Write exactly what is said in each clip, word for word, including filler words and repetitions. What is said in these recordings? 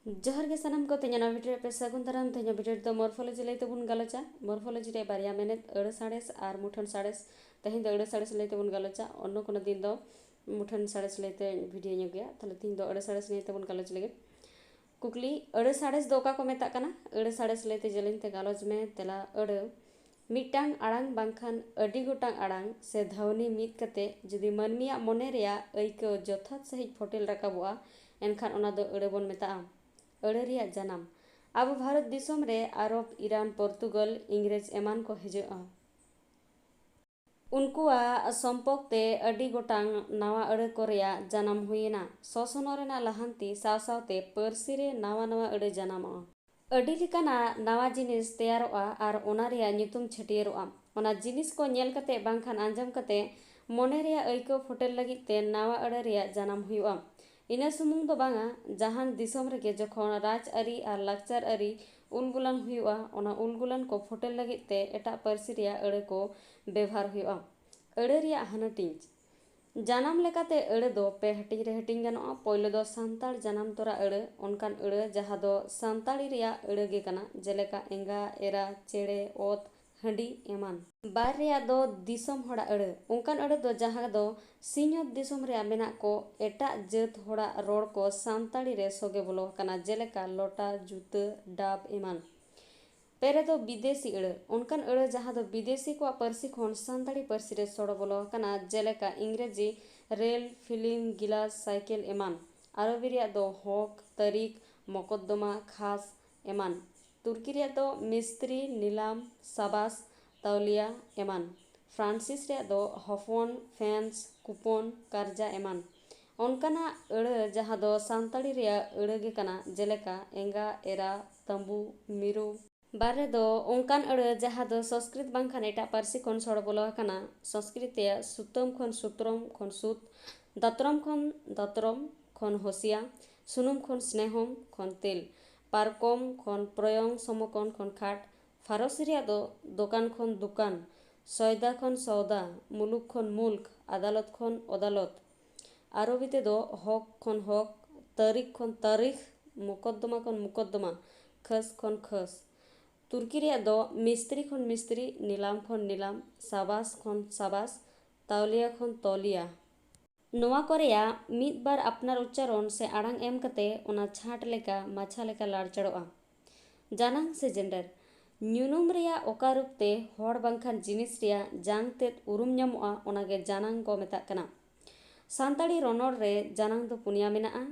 ᱡᱚᱦᱟᱨ ᱜᱮ ᱥᱟᱱᱟᱢ ᱠᱚ, ᱛᱮᱦᱮᱧᱟᱜ ᱱᱚᱣᱟ video ᱨᱮ ᱯᱮ ᱥᱟᱹᱜᱩᱱ ᱫᱟᱨᱟᱢ᱾ ᱛᱮᱦᱮᱧᱟᱜ video ᱨᱮᱫᱚ morphology ᱞᱟᱹᱭ ᱛᱮᱵᱚᱱ ᱜᱟᱞᱚᱪᱟ᱾ Morphology ᱨᱮ ᱵᱟᱨᱭᱟ ᱢᱮᱱᱮᱛ, ᱟᱹᱲᱟᱹ ᱥᱟᱬᱮᱥ ᱟᱨ ᱢᱩᱴᱷᱟᱹᱱ ᱥᱟᱬᱮᱥ᱾ ᱛᱮᱦᱮᱧ ᱫᱚ ᱟᱹᱲᱟᱹ ᱥᱟᱬᱮᱥ ᱞᱟᱹᱭ ᱛᱮᱵᱚᱱ ᱜᱟᱞᱚᱪᱟ, ᱚᱱᱱᱚ ᱠᱳᱱᱳ ᱫᱤᱱ ᱫᱚ ᱢᱩᱴᱷᱟᱹᱱ ᱥᱟᱬᱮᱥ ᱞᱟᱹᱭᱛᱮ video ᱧᱚᱜ ᱜᱮᱭᱟ᱾ ᱛᱟᱦᱞᱮ ᱛᱮᱦᱮᱧ ᱫᱚ ᱟᱹᱲᱟᱹ ᱥᱟᱬᱮᱥ ᱞᱟᱹᱭ ᱛᱮᱵᱚᱱ ᱜᱟᱞᱚᱪ ᱞᱮᱜᱮ᱾ ᱠᱩᱠᱞᱤ, ᱟᱹᱲᱟᱹ ᱥᱟᱬᱮᱥ ᱫᱚ ᱚᱠᱟ ᱠᱚ ᱢᱮᱛᱟᱜ ᱠᱟᱱᱟ? ᱟᱹᱲᱟᱹ ᱥᱟᱬᱮᱥ ᱞᱟᱹᱭᱛᱮ ᱡᱮᱞᱮᱧ ᱛᱮ ᱜᱟᱞᱚᱪ ᱢᱮ᱾ ᱛᱮᱞᱟ, ᱟᱹᱲᱟᱹ ᱢᱤᱫᱴᱟᱝ ᱟᱲᱟᱝ ᱵᱟᱝᱠᱷᱟᱱ ᱟᱹᱰᱤ ᱜᱚᱴᱟᱝ ᱟᱲᱟᱝ ᱥᱮ ᱫᱷᱟᱣᱱᱤ ᱢᱤᱫ ᱠᱟᱛᱮ ᱡᱩᱫᱤ ᱢᱟᱹᱱᱢᱤᱭᱟᱜ ᱢᱚᱱᱮ ᱨᱮᱭᱟᱜ ᱟᱹᱭᱠᱟᱹᱣ ᱡᱚᱛᱷᱟᱛ ᱥᱟᱹᱦᱤᱡ ᱯᱷᱚᱴᱮᱞ ᱨᱟᱠᱟᱵᱚᱜᱼᱟ, ᱮᱱᱠᱷᱟᱱ ᱚᱱᱟ ᱫᱚ ᱟᱹᱲᱟᱹ ᱵᱚᱱ ᱢᱮᱛᱟᱜᱼᱟ᱾ ᱟᱹᱲᱟᱹ ᱨᱮᱭᱟᱜ ᱡᱟᱱᱟᱢ᱾ ᱟᱵᱚ ᱵᱷᱟᱨᱚᱛ ᱫᱤᱥᱚᱢ ᱨᱮ ᱟᱨᱚᱵ, ᱤᱨᱟᱱ, ᱯᱚᱨᱛᱩᱜᱟᱞ, ᱤᱝᱨᱮᱡᱽ ᱮᱢᱟᱱ ᱠᱚ ᱦᱤᱡᱩᱜᱼᱟ᱾ ᱩᱱᱠᱩᱣᱟᱜ ᱥᱚᱢᱯᱚᱠ ᱛᱮ ᱟᱹᱰᱤ ᱜᱚᱴᱟᱝ ᱱᱟᱣᱟ ᱟᱹᱲᱟᱹ ᱠᱚ ᱨᱮᱭᱟᱜ ᱡᱟᱱᱟᱢ ᱦᱩᱭᱮᱱᱟ᱾ ᱥᱚᱥᱚᱱᱚᱜ ᱨᱮᱱᱟᱜ ᱞᱟᱦᱟᱱᱛᱤ ᱥᱟᱶ ᱥᱟᱶᱛᱮ ᱯᱟᱹᱨᱥᱤ ᱨᱮ ᱱᱟᱣᱟ ᱱᱟᱣᱟ ᱟᱹᱲᱟᱹ ᱡᱟᱱᱟᱢᱚᱜᱼᱟ᱾ ᱟᱹᱰᱤ ᱞᱮᱠᱟᱱᱟᱜ ᱱᱟᱣᱟ ᱡᱤᱱᱤᱥ ᱛᱮᱭᱟᱨᱚᱜᱼᱟ ᱟᱨ ᱚᱱᱟ ᱨᱮᱭᱟᱜ ᱧᱩᱛᱩᱢ ᱪᱷᱟᱹᱴᱭᱟᱹᱨᱚᱜᱼᱟ᱾ ᱚᱱᱟ ᱡᱤᱱᱤᱥ ᱠᱚ ᱧᱮᱞ ᱠᱟᱛᱮ ᱵᱟᱝᱠᱷᱟᱱ ᱟᱸᱡᱚᱢ ᱠᱟᱛᱮ ᱢᱚᱱᱮ ᱨᱮᱭᱟᱜ ᱟᱹᱭᱠᱟᱹᱣ ᱯᱷᱚᱴᱮᱞ ᱞᱟᱹᱜᱤᱫ ᱛᱮ ᱱᱟᱣᱟ ᱟᱹᱲᱟᱹ ᱨᱮᱭᱟᱜ ᱡᱟᱱᱟᱢ ᱦᱩᱭᱩᱜᱼᱟ᱾ ᱤᱱᱟᱹ ᱥᱩᱢᱩᱝ ᱫᱚ ᱵᱟᱝᱟ, ᱡᱟᱦᱟᱱ ᱫᱤᱥᱚᱢ ᱨᱮᱜᱮ ᱡᱚᱠᱷᱚᱱ ᱨᱟᱡᱽ ᱟᱹᱨᱤ ᱟᱨ ᱞᱟᱠᱪᱟᱨ ᱟᱹᱨᱤ ᱩᱞᱜᱩᱞᱟᱱ ᱦᱩᱭᱩᱜᱼᱟ, ᱚᱱᱟ ᱩᱞᱜᱩᱞᱟᱱ ᱠᱚ ᱯᱷᱚᱴᱮᱞ ᱞᱟᱹᱜᱤᱫ ᱛᱮ ᱮᱴᱟᱜ ᱯᱟᱹᱨᱥᱤ ᱨᱮᱭᱟᱜ ᱟᱹᱲᱟᱹ ᱠᱚ ᱵᱮᱵᱷᱟᱨ ᱦᱩᱭᱩᱜᱼᱟ᱾ ᱟᱹᱲᱟᱹ ᱨᱮᱭᱟᱜ ᱦᱟᱹᱱᱟᱹᱴᱤᱧ᱾ ᱡᱟᱱᱟᱢ ᱞᱮᱠᱟᱛᱮ ᱟᱹᱲᱟᱹ ᱫᱚ ᱯᱮ ᱦᱟᱹᱴᱤᱧ ᱨᱮ ᱦᱟᱹᱴᱤᱧ ᱜᱟᱱᱚᱜᱼᱟ᱾ ᱯᱳᱭᱞᱳ ᱫᱚ ᱥᱟᱱᱛᱟᱲ ᱡᱟᱱᱟᱢ ᱛᱚᱨᱟ ᱟᱹᱲᱟᱹ, ᱚᱱᱠᱟᱱ ᱟᱹᱲᱟᱹ ᱡᱟᱦᱟᱸ ᱫᱚ ᱥᱟᱱᱛᱟᱲᱤ ᱨᱮᱭᱟᱜ ᱟᱹᱲᱟᱹ ᱜᱮ ᱠᱟᱱᱟ, ᱡᱮᱞᱮᱠᱟ ᱮᱸᱜᱟ, ᱮᱨᱟ, ᱪᱮᱬᱮ, ᱚᱛ, ᱦᱟᱺᱰᱤ ᱮᱢᱟᱱ᱾ ᱵᱟᱨ ᱨᱮᱭᱟᱜ ᱫᱚ ᱫᱤᱥᱚᱢ ᱦᱚᱲᱟᱜ ᱟᱹᱲᱟᱹ, ᱚᱱᱠᱟᱱ ᱟᱹᱲᱟᱹ ᱫᱚ ᱡᱟᱦᱟᱸ ᱫᱚ ᱥᱤᱧᱚᱛ ᱫᱤᱥᱚᱢ ᱨᱮᱭᱟᱜ ᱢᱮᱱᱟᱜ ᱠᱚ ᱮᱴᱟᱜ ᱡᱟᱹᱛ ᱦᱚᱲᱟᱜ ᱨᱚᱲ ᱠᱚ ᱥᱟᱱᱛᱟᱲᱤ ᱨᱮ ᱥᱚᱜᱮ ᱵᱚᱞᱚ ᱟᱠᱟᱱᱟ, ᱡᱮᱞᱮᱠᱟ ᱞᱚᱴᱟ, ᱡᱩᱛᱟᱹ, ᱰᱟᱵ ᱮᱢᱟᱱ᱾ ᱯᱮ ᱨᱮᱫᱚ ᱵᱤᱫᱮᱥᱤ ᱟᱹᱲᱟᱹ, ᱚᱱᱠᱟᱱ ᱟᱹᱲᱟᱹ ᱡᱟᱦᱟᱸ ᱫᱚ ᱵᱤᱫᱮᱥᱤ ᱠᱚᱣᱟᱜ ᱯᱟᱹᱨᱥᱤ ᱠᱷᱚᱱ ᱥᱟᱱᱛᱟᱲᱤ ᱯᱟᱹᱨᱥᱤ ᱨᱮ ᱥᱚᱲᱚ ᱵᱚᱞᱚ ᱟᱠᱟᱱᱟ, ᱡᱮᱞᱮᱠᱟ ᱤᱝᱨᱮᱡᱤ ᱨᱮᱞ, ᱯᱷᱤᱞᱢ, ᱜᱤᱞᱟᱥ, ᱥᱟᱭᱠᱮᱞ ᱮᱢᱟᱱ᱾ ᱟᱨᱚᱵᱤ ᱨᱮᱭᱟᱜ ᱫᱚ ᱦᱚᱠ, ᱛᱟᱹᱨᱤᱠ, ᱢᱚᱠᱚᱫᱫᱚᱢᱟ, ᱠᱷᱟᱥ ᱮᱢᱟᱱ᱾ ᱛᱩᱨᱠᱤ ᱨᱮᱭᱟᱜ ᱫᱚ ᱢᱤᱥᱛᱨᱤ, ᱱᱤᱞᱟᱢ, ᱥᱟᱵᱟᱥ, ᱛᱟᱣᱞᱤᱭᱟ ᱮᱢᱟᱱ᱾ ᱯᱷᱨᱟᱱᱥᱤᱥ ᱨᱮᱭᱟᱜ ᱫᱚ ᱦᱚᱯᱚᱱ, ᱯᱷᱮᱱᱥ, ᱠᱩᱯᱚᱱ, ᱠᱟᱨᱡᱟ ᱮᱢᱟᱱ᱾ ᱚᱱᱠᱟᱱᱟᱜ ᱟᱹᱲᱟᱹ ᱡᱟᱦᱟᱸ ᱫᱚ ᱥᱟᱱᱛᱟᱲᱤ ᱨᱮᱭᱟᱜ ᱟᱹᱲᱟᱹ ᱜᱮ ᱠᱟᱱᱟ, ᱡᱮᱞᱮᱠᱟ ᱮᱸᱜᱟ, ᱮᱨᱟ, ᱛᱟᱹᱵᱩ, ᱢᱤᱨᱩ᱾ ᱵᱟᱨ ᱨᱮᱫᱚ ᱚᱱᱠᱟᱱ ᱟᱹᱲᱟᱹ ᱡᱟᱦᱟᱸ ᱫᱚ ᱥᱚᱝᱥᱠᱨᱤᱛ ᱵᱟᱝᱠᱷᱟᱱ ᱮᱴᱟᱜ ᱯᱟᱹᱨᱥᱤ ᱠᱷᱚᱱ ᱥᱚᱲᱚ ᱵᱚᱞᱚ ᱟᱠᱟᱱᱟ᱾ ᱥᱚᱝᱥᱠᱨᱤᱛ ᱨᱮᱭᱟᱜ ᱥᱩᱛᱟᱹᱢ ᱠᱷᱚᱱ ᱥᱩᱛᱨᱚᱢ ᱠᱷᱚᱱ ᱥᱩᱛ, ᱫᱟᱛᱨᱚᱢ ᱠᱷᱚᱱ ᱫᱟᱛᱨᱚᱢ ᱠᱷᱚᱱ ᱦᱚᱥᱤᱭᱟ, ᱥᱩᱱᱩᱢ ᱠᱷᱚᱱ ᱥᱱᱮᱦᱚᱢ ᱠᱷᱚᱱ ᱛᱮᱞ, ᱯᱟᱨᱠᱚᱢ ᱠᱷᱚᱱ ᱯᱨᱚᱭᱚᱝ, ᱥᱚᱢᱚᱠᱚᱱ ᱠᱷᱚᱱ ᱠᱷᱟᱴ᱾ ᱯᱷᱟᱨᱚᱥᱤ ᱨᱮᱭᱟᱜ ᱫᱚ ᱫᱚᱠᱟᱱ ᱠᱷᱚᱱ ᱫᱩᱠᱟᱱ, ᱥᱚᱭᱫᱟ ᱠᱷᱚᱱ ᱥᱚᱣᱫᱟ, ᱢᱩᱞᱩᱠ ᱠᱷᱚᱱ ᱢᱩᱞᱠ, ᱟᱫᱟᱞᱚᱛ ᱠᱷᱚᱱ ᱚᱫᱟᱞᱚᱛ᱾ ᱟᱨᱚᱵᱤ ᱛᱮᱫᱚ ᱦᱚᱠ ᱠᱷᱚᱱ ᱦᱚᱠ, ᱛᱟᱹᱨᱤᱠᱷ ᱠᱷᱚᱱ ᱛᱟᱹᱨᱤᱠᱷ, ᱢᱚᱠᱚᱫᱫᱚᱢᱟ ᱠᱷᱚᱱ ᱢᱩᱠᱚᱫᱫᱚᱢᱟ, ᱠᱷᱟᱹᱥ ᱠᱷᱚᱱ ᱠᱷᱟᱹᱥ᱾ ᱛᱩᱨᱠᱤ ᱨᱮᱭᱟᱜ ᱫᱚ ᱢᱤᱥᱛᱨᱤ ᱠᱷᱚᱱ ᱢᱤᱥᱛᱨᱤ, ᱱᱤᱞᱟᱢ ᱠᱷᱚᱱ ᱱᱤᱞᱟᱢ, ᱥᱟᱵᱟᱥ ᱠᱷᱚᱱ ᱥᱟᱵᱟᱥ, ᱛᱟᱣᱞᱤᱭᱟ ᱠᱷᱚᱱ ᱛᱚᱞᱤᱭᱟ᱾ ᱱᱚᱣᱟ ᱠᱚ ᱨᱮᱭᱟᱜ ᱢᱤᱫ ᱵᱟᱨ ᱟᱯᱱᱟᱨ ᱩᱪᱪᱟᱨᱚᱱ ᱥᱮ ᱟᱲᱟᱝ ᱮᱢ ᱠᱟᱛᱮ ᱚᱱᱟ ᱪᱷᱟᱸᱴ ᱞᱮᱠᱟ ᱢᱟᱪᱷᱟ ᱞᱮᱠᱟ ᱞᱟᱲᱪᱟᱲᱚᱜᱼᱟ᱾ ᱡᱟᱱᱟᱝ ᱥᱮ gender᱾ ᱧᱩᱱᱩᱢ ᱨᱮᱭᱟᱜ ᱚᱠᱟ ᱨᱩᱯ ᱛᱮ ᱦᱚᱲ ᱵᱟᱝᱠᱷᱟᱱ ᱡᱤᱱᱤᱥ ᱨᱮᱭᱟᱜ ᱡᱟᱝ ᱛᱮᱫ ᱩᱨᱩᱢ ᱧᱟᱢᱚᱜᱼᱟ, ᱚᱱᱟ ᱜᱮ ᱡᱟᱱᱟᱝ ᱠᱚ ᱢᱮᱛᱟᱜ ᱠᱟᱱᱟ᱾ ᱥᱟᱱᱛᱟᱲᱤ ᱨᱚᱱᱚᱲ ᱨᱮ ᱡᱟᱱᱟᱝ ᱫᱚ ᱯᱩᱱᱭᱟ ᱢᱮᱱᱟᱜᱼᱟ᱾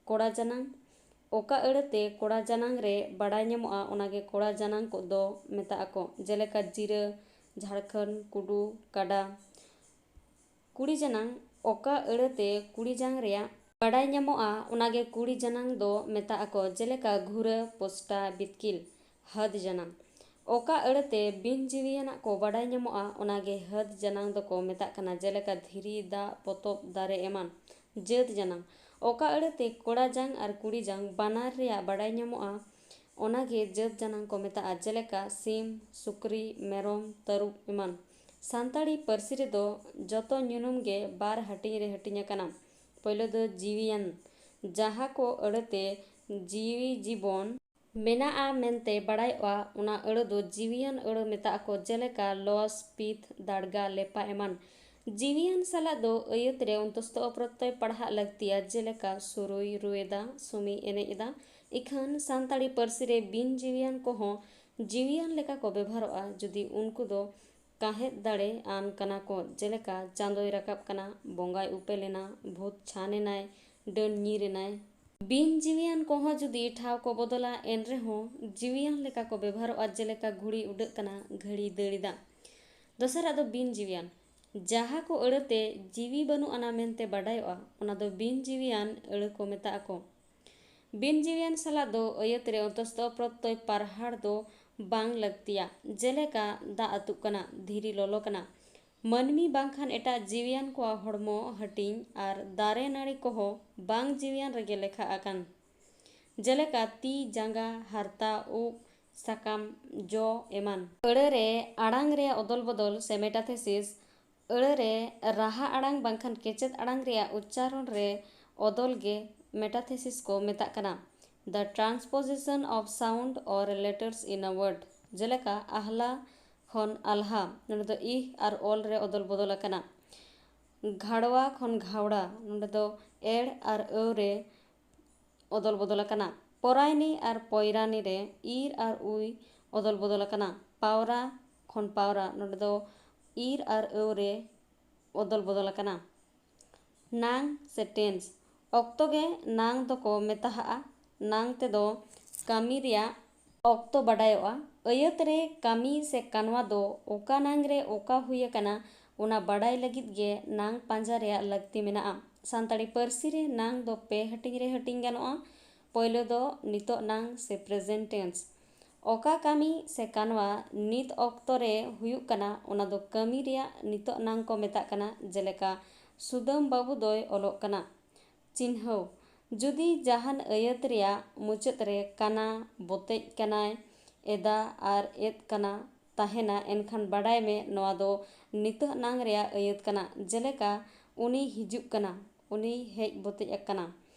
ᱠᱚᱲᱟ ᱡᱟᱱᱟᱝ᱾ ᱚᱠᱟ ᱟᱹᱲᱟᱹ ᱛᱮ ᱠᱚᱲᱟ ᱡᱟᱱᱟᱝ ᱨᱮ ᱵᱟᱰᱟᱭ ᱧᱟᱢᱚᱜᱼᱟ, ᱚᱱᱟ ᱜᱮ ᱠᱚᱲᱟ ᱡᱟᱱᱟᱝ ᱠᱚ ᱫᱚ ᱢᱮᱛᱟᱜ ᱟᱠᱚ, ᱡᱮᱞᱮᱠᱟ ᱡᱤᱨᱟᱹ, ᱡᱷᱟᱲᱠᱷᱚᱸᱰ, ᱠᱩᱰᱩ, ᱠᱟᱰᱟ᱾ ᱠᱩᱲᱤ ᱡᱟᱱᱟᱝ᱾ ᱚᱠᱟ ᱟᱹᱲᱟᱹ ᱛᱮ ᱠᱩᱲᱤ ᱡᱟᱝ ᱨᱮᱭᱟᱜ ᱵᱟᱰᱟᱭ ᱧᱟᱢᱚᱜᱼᱟ, ᱚᱱᱟ ᱜᱮ ᱠᱩᱲᱤ ᱡᱟᱱᱟᱝ ᱫᱚ ᱢᱮᱛᱟᱜ ᱟᱠᱚ, ᱡᱮᱞᱮᱠᱟ ᱜᱷᱩᱨᱟᱹ, ᱯᱳᱥᱴᱟ, ᱵᱤᱛᱠᱤᱞ᱾ ᱦᱟᱹᱫ ᱡᱟᱱᱟᱝ᱾ ᱚᱠᱟ ᱟᱹᱲᱟᱹ ᱛᱮ ᱵᱤᱱ ᱡᱤᱣᱤᱭᱟᱱᱟᱜ ᱠᱚ ᱵᱟᱰᱟᱭ ᱧᱟᱢᱚᱜᱼᱟ, ᱚᱱᱟ ᱜᱮ ᱦᱟᱹᱫ ᱡᱟᱱᱟᱝ ᱫᱚᱠᱚ ᱢᱮᱛᱟᱜ ᱠᱟᱱᱟ, ᱡᱮᱞᱮᱠᱟ ᱫᱷᱤᱨᱤ, ᱫᱟᱜ, ᱯᱚᱛᱚᱵ, ᱫᱟᱨᱮ ᱮᱢᱟᱱ᱾ ᱡᱟᱹᱛ ᱡᱟᱱᱟᱝ᱾ ᱚᱠᱟ ᱟᱹᱲᱟᱹ ᱛᱮ ᱠᱚᱲᱟ ᱡᱟᱝ ᱟᱨ ᱠᱩᱲᱤ ᱡᱟᱝ ᱵᱟᱱᱟᱨ ᱨᱮᱭᱟᱜ ᱵᱟᱰᱟᱭ ᱧᱟᱢᱚᱜᱼᱟ, ᱚᱱᱟ ᱜᱮ ᱡᱟᱹᱛ ᱡᱟᱱᱟᱝ ᱠᱚ ᱢᱮᱛᱟᱜᱼᱟ, ᱡᱮᱞᱮᱠᱟ ᱥᱤᱢ, ᱥᱩᱠᱨᱤ, ᱢᱮᱨᱚᱢ, ᱛᱟᱹᱨᱩᱵ ᱮᱢᱟᱱ᱾ ᱥᱟᱱᱛᱟᱲᱤ ᱯᱟᱹᱨᱥᱤ ᱨᱮᱫᱚ ᱡᱚᱛᱚ ᱧᱩᱱᱩᱢ ᱜᱮ ᱵᱟᱨ ᱦᱟᱹᱴᱤᱧ ᱨᱮ ᱦᱟᱹᱴᱤᱧ ᱟᱠᱟᱱᱟ᱾ ᱯᱳᱭᱞᱳ ᱫᱚ ᱡᱤᱣᱤᱭᱟᱱ, ᱡᱟᱦᱟᱸ ᱠᱚ ᱟᱹᱲᱟᱹ ᱛᱮ ᱡᱤᱣᱤ ᱡᱤᱵᱚᱱ ᱢᱮᱱᱟᱜᱼᱟ ᱢᱮᱱᱛᱮ ᱵᱟᱲᱟᱭᱚᱜᱼᱟ, ᱚᱱᱟ ᱟᱹᱲᱟᱹ ᱫᱚ ᱡᱤᱣᱤᱭᱟᱱ ᱟᱹᱲᱟᱹ ᱢᱮᱛᱟᱜ ᱟᱠᱚ, ᱡᱮᱞᱮᱠᱟ ᱞᱚᱥ, ᱯᱤᱛ, ᱫᱟᱲᱜᱟ, ᱞᱮᱯᱟ ᱮᱢᱟᱱ᱾ ᱡᱤᱣᱤᱭᱟᱱ ᱥᱟᱞᱟᱜ ᱫᱚ ᱟᱹᱭᱟᱹᱛ ᱨᱮ ᱚᱱᱛᱚᱥᱛᱚ ᱚᱯᱨᱚᱛᱛᱚᱭ ᱯᱟᱲᱦᱟᱜ ᱞᱟᱹᱠᱛᱤᱭᱟ, ᱡᱮᱞᱮᱠᱟ ᱥᱩᱨᱩᱭ, ᱨᱩᱭᱮᱫᱟ, ᱥᱩᱢᱤ, ᱮᱱᱮᱡ ᱮᱫᱟ᱾ ᱤᱠᱷᱟᱹᱱ ᱥᱟᱱᱛᱟᱲᱤ ᱯᱟᱹᱨᱥᱤ ᱨᱮ ᱵᱤᱱ ᱡᱤᱣᱤᱭᱟᱱ ᱠᱚᱦᱚᱸ ᱡᱤᱣᱤᱭᱟᱱ ᱞᱮᱠᱟ ᱠᱚ ᱵᱮᱵᱷᱟᱨᱚᱜᱼᱟ, ᱡᱩᱫᱤ ᱩᱱᱠᱩ ᱫᱚ ᱠᱟᱦᱮᱫ ᱫᱟᱲᱮ ᱟᱱ ᱠᱟᱱᱟ ᱠᱚ, ᱡᱮᱞᱮᱠᱟ ᱪᱟᱸᱫᱚᱭ ᱨᱟᱠᱟᱵ ᱠᱟᱱᱟ, ᱵᱚᱸᱜᱟᱭ ᱩᱯᱮᱞ ᱮᱱᱟ, ᱵᱷᱩᱛ ᱪᱷᱟᱱ ᱮᱱᱟᱭ, ᱰᱟᱹᱱ ᱧᱤᱨ ᱮᱱᱟᱭ᱾ ᱵᱤᱱ ᱡᱤᱣᱤᱭᱟᱱ ᱠᱚᱦᱚᱸ ᱡᱩᱫᱤ ᱴᱷᱟᱶ ᱠᱚ ᱵᱚᱫᱚᱞᱟ, ᱮᱱ ᱨᱮᱦᱚᱸ ᱡᱤᱣᱤᱭᱟᱱ ᱞᱮᱠᱟ ᱠᱚ ᱵᱮᱵᱷᱟᱨᱚᱜᱼᱟ, ᱡᱮᱞᱮᱠᱟ ᱜᱷᱩᱲᱤ ᱩᱰᱟᱹᱜ ᱠᱟᱱᱟ, ᱜᱷᱟᱹᱲᱤ ᱫᱟᱹᱲ ᱮᱫᱟ᱾ ᱫᱚᱥᱟᱨᱟᱜ ᱫᱚ ᱵᱤᱱ ᱡᱤᱣᱤᱭᱟᱱ᱾ ᱡᱟᱦᱟᱸ ᱠᱚ ᱟᱹᱲᱟᱹ ᱛᱮ ᱡᱤᱣᱤ ᱵᱟᱹᱱᱩᱜ ᱟᱱᱟ ᱢᱮᱱᱛᱮ ᱵᱟᱰᱟᱭᱚᱜᱼᱟ, ᱚᱱᱟ ᱫᱚ ᱵᱤᱱ ᱡᱤᱣᱤᱭᱟᱱ ᱟᱹᱲᱟᱹ ᱠᱚ ᱢᱮᱛᱟᱜ ᱟᱠᱚ᱾ ᱵᱤᱱ ᱡᱤᱣᱤᱭᱟᱱ ᱥᱟᱞᱟᱜ ᱫᱚ ᱟᱹᱭᱟᱹᱛ ᱨᱮ ᱚᱱᱛᱚᱥᱛᱚ ᱯᱨᱚᱛᱛᱚᱭ ᱯᱟᱨᱦᱟᱲ ᱫᱚ ᱵᱟᱝ ᱞᱟᱹᱠᱛᱤᱭᱟ, ᱡᱮᱞᱮᱠᱟ ᱫᱟᱜ ᱟᱹᱛᱩᱜ ᱠᱟᱱᱟ, ᱫᱷᱤᱨᱤ ᱞᱚᱞᱚ ᱠᱟᱱᱟ᱾ ᱢᱟᱹᱱᱢᱤ ᱵᱟᱝᱠᱷᱟᱱ ᱮᱴᱟᱜ ᱡᱤᱣᱤᱭᱟᱱ ᱠᱚᱣᱟᱜ ᱦᱚᱲᱢᱚ ᱦᱟᱹᱴᱤᱧ ᱟᱨ ᱫᱟᱨᱮ ᱱᱟᱹᱲᱤ ᱠᱚᱦᱚᱸ ᱵᱟᱝ ᱡᱤᱣᱤᱭᱟᱱ ᱨᱮᱜᱮ ᱞᱮᱠᱷᱟ ᱟᱠᱟᱱ, ᱡᱮᱞᱮᱠᱟ ᱛᱤ, ᱡᱟᱸᱜᱟ, ᱦᱟᱨᱛᱟ, ᱩᱵ, ᱥᱟᱠᱟᱢ, ᱡᱚ ᱮᱢᱟᱱ᱾ ᱟᱹᱲᱟᱹ ᱨᱮ ᱟᱲᱟᱝ ᱨᱮᱭᱟᱜ ᱚᱫᱚᱞ ᱵᱚᱫᱚᱞ ᱥᱮ metathesis᱾ ᱟᱹᱲᱟᱹ ᱨᱮ ᱨᱟᱦᱟ ᱟᱲᱟᱝ ᱵᱟᱝᱠᱷᱟᱱ ᱠᱮᱪᱮᱫ ᱟᱲᱟᱝ ᱨᱮᱭᱟᱜ ᱩᱪᱪᱟᱨᱚᱱ ᱨᱮ ᱚᱫᱚᱞ ᱜᱮ metathesis ᱠᱚ ᱢᱮᱛᱟᱜ ᱠᱟᱱᱟ, the transposition of sound or letters in a word᱾ ᱡᱮᱞᱮᱠᱟ ᱟᱦᱞᱟ ᱠᱷᱚᱱ ᱟᱞᱦᱟ, ᱱᱚᱰᱮ ᱫᱚ ᱤᱦ ᱟᱨ ᱚᱞ ᱨᱮ ᱚᱫᱚᱞ ᱵᱚᱫᱚᱞ ᱟᱠᱟᱱᱟ᱾ ᱜᱷᱟᱲᱣᱟ ᱠᱷᱚᱱ ᱜᱷᱟᱣᱲᱟ, ᱱᱚᱰᱮ ᱫᱚ ᱮᱲ ᱟᱨ ᱟᱹᱣ ᱨᱮ ᱚᱫᱚᱞ ᱵᱚᱫᱚᱞ ᱟᱠᱟᱱᱟ᱾ ᱯᱚᱨᱟᱭᱱᱤ ᱟᱨ ᱯᱚᱭᱨᱟᱱᱤ ᱨᱮ ᱤᱨ ᱟᱨ ᱩᱭ ᱚᱫᱚᱞ ᱵᱚᱫᱚᱞ ᱟᱠᱟᱱᱟ᱾ ᱯᱟᱣᱨᱟ ᱠᱷᱚᱱ ᱯᱟᱣᱨᱟ, ᱱᱚᱰᱮ ᱫᱚ ᱤᱨ ᱟᱨ ᱟᱹᱣ ᱨᱮ ᱚᱫᱚᱞ ᱵᱚᱫᱚᱞ ᱟᱠᱟᱱᱟ᱾ ᱱᱟᱝ ᱥᱮ tense, ᱚᱠᱛᱚ ᱜᱮ ᱱᱟᱝ ᱫᱚᱠᱚ ᱢᱮᱛᱟᱦᱟᱜᱼᱟ᱾ ᱱᱟᱝ ᱛᱮᱫᱚ ᱠᱟᱹᱢᱤ ᱨᱮᱭᱟᱜ ᱚᱠᱛᱚ ᱵᱟᱰᱟᱭᱚᱜᱼᱟ᱾ ᱟᱹᱭᱟᱹᱛ ᱨᱮ ᱠᱟᱹᱢᱤ ᱥᱮ ᱠᱟᱱᱣᱟ ᱫᱚ ᱚᱠᱟ ᱱᱟᱝ ᱨᱮ ᱚᱠᱟ ᱦᱩᱭ ᱟᱠᱟᱱᱟ, ᱚᱱᱟ ᱵᱟᱰᱟᱭ ᱞᱟᱹᱜᱤᱫ ᱜᱮ ᱱᱟᱝ ᱯᱟᱸᱡᱟ ᱨᱮᱭᱟᱜ ᱞᱟᱹᱠᱛᱤ ᱢᱮᱱᱟᱜᱼᱟ᱾ ᱥᱟᱱᱛᱟᱲᱤ ᱯᱟᱹᱨᱥᱤ ᱨᱮ ᱱᱟᱝ ᱫᱚ ᱯᱮ ᱦᱟᱹᱴᱤᱧ ᱨᱮ ᱦᱟᱹᱴᱤᱧ ᱜᱟᱱᱚᱜᱼᱟ᱾ ᱯᱳᱭᱞᱳ ᱫᱚ ᱱᱤᱛᱚᱜ ᱱᱟᱝ ᱥᱮ present tense᱾ ᱚᱠᱟ ᱠᱟᱹᱢᱤ ᱥᱮ ᱠᱟᱱᱣᱟ ᱱᱤᱛ ᱚᱠᱛᱚ ᱨᱮ ᱦᱩᱭᱩᱜ ᱠᱟᱱᱟ, ᱚᱱᱟ ᱫᱚ ᱠᱟᱹᱢᱤ ᱨᱮᱭᱟᱜ ᱱᱤᱛᱚᱜ ᱱᱟᱝ ᱠᱚ ᱢᱮᱛᱟᱜ ᱠᱟᱱᱟ᱾ ᱡᱮᱞᱮᱠᱟ, ᱥᱩᱫᱟᱹᱢ ᱵᱟᱹᱵᱩ ᱫᱚᱭ ᱚᱞᱚᱜ ᱠᱟᱱᱟ᱾ ᱪᱤᱱᱦᱟᱹᱣ, ᱡᱩᱫᱤ ᱡᱟᱦᱟᱱ ᱟᱹᱭᱟᱹᱛ ᱨᱮᱭᱟᱜ ᱢᱩᱪᱟᱹᱫ ᱨᱮ ᱠᱟᱱᱟ, ᱵᱚᱛᱮᱡ ᱠᱟᱱᱟᱭ, ᱮᱫᱟ ᱟᱨ ᱮᱫ ᱠᱟᱱᱟ ᱛᱟᱦᱮᱱᱟ, ᱮᱱᱠᱷᱟᱱ ᱵᱟᱰᱟᱭ ᱢᱮ ᱱᱚᱣᱟ ᱫᱚ ᱱᱤᱛᱚᱜ ᱱᱟᱝ ᱨᱮᱭᱟᱜ ᱟᱹᱭᱟᱹᱛ ᱠᱟᱱᱟ᱾ ᱡᱮᱞᱮᱠᱟ, ᱩᱱᱤ ᱦᱤᱡᱩᱜ ᱠᱟᱱᱟ, ᱩᱱᱤ ᱦᱮᱡ ᱵᱚᱛᱮᱡ ᱟᱠᱟᱱᱟ,